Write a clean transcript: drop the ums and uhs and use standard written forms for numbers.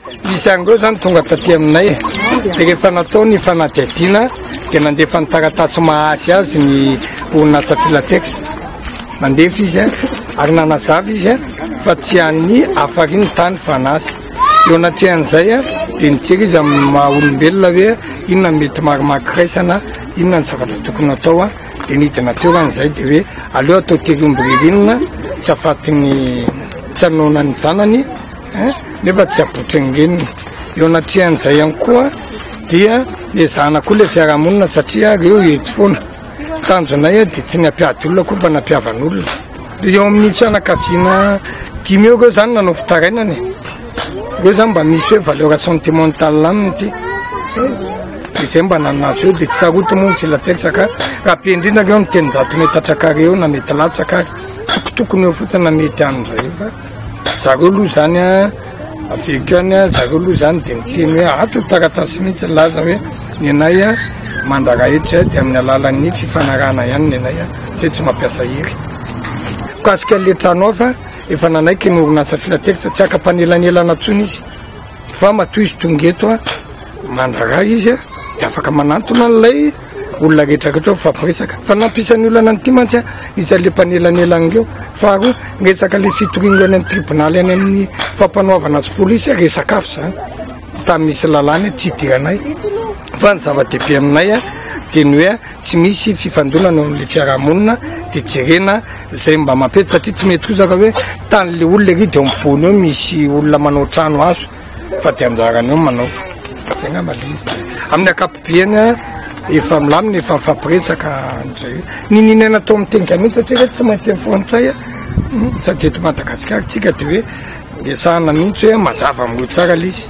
Nisy an'ireo izany tonga taty aminay dia rehefa natao ny fanadihadiana dia nandefa ny taratasy maha azy azy ny orinasa Filatex. Nandefa izy ary nanazava izy fa tsy an'ny Hafari ny tany fa an'azy. Eo anatrehan'izay dia nijery izy amin'ny maha olombelona hoe inona no mety marimarikiraisana, inona ny zavatra tokony hatao dia nidina teo izany izay dia hoe aleo atao tery omby ririnina tsy afatin'ny tsy hanoana ny zanany Hein? Nefa tsy abotry ny reniny. Eo anatrehan'izay ihany koa dia ezahana koa ilay fiarahamonina satria ireo eto foana. Tanjonay dia tsy ny hampiady olona akory fa ny hampihavan'olona. Eo amin'ny fianakaviana dimy eo ireo izany nanao fitarainana e. Ireo izany mba misy hoe valeur sentimentale aminy ity. Dia izay mba nanana azy eo dia tsy sarotiny moa ny filatex ka raha be indrindra ireo ny 300 metatra carré eo na mety latsaka ary. Tokotokony eo fotsiny na mety any indray fa. Zareo aloha zany a, averiko ihany a, zareo aloha zany dia miteny hoe ato ny taratasy mihitsy nilaza hoe ny anay a mandrara hetra dia amin'ny alalan'ny fifanarahana ihany ny anay a, zay tsy mampiasa hery. Mikasika an'ilay trano hafa, efa nanaiky ny orinasa Filatex tsy haka mpanelanelana intsony izy. Fa matoa izy tonga eto a, mandrara izy a, dia afaka manantona an'ilay olona rehetra rehetra mifampiresaka. Fa nampisy ny olana an'ity mantsy a, nisy an'ilay mpanelanelana ireo. Faharoa, resaka ilay fitoriana any amin'ny tribonaly any amin'ny fampanoavana sy polisy, resaka hafa izany. Tany misy lalàna tsy idiranay. Fa ny zava-dehibe aminay a, dia ny hoe tsy misy fifandonana eo amin'ilay fiarahamonina, dia jerena izay mba mampety satria tsy mety koa zaka hoe tany le olona ery de eo ampovoany eo misy olona manao trano hazo fa de anjarany eo manao zay ngamba le izy amin'ny ankapobeany a efa milamina efa mifampiresaka ndray niniana natao amin'ny teny gamina satria reto tsy mahay teny frantsay a sady eto Madagasikara tsika de hoe resahana mihitsy hoe mazava amin'ireo tsara le izy.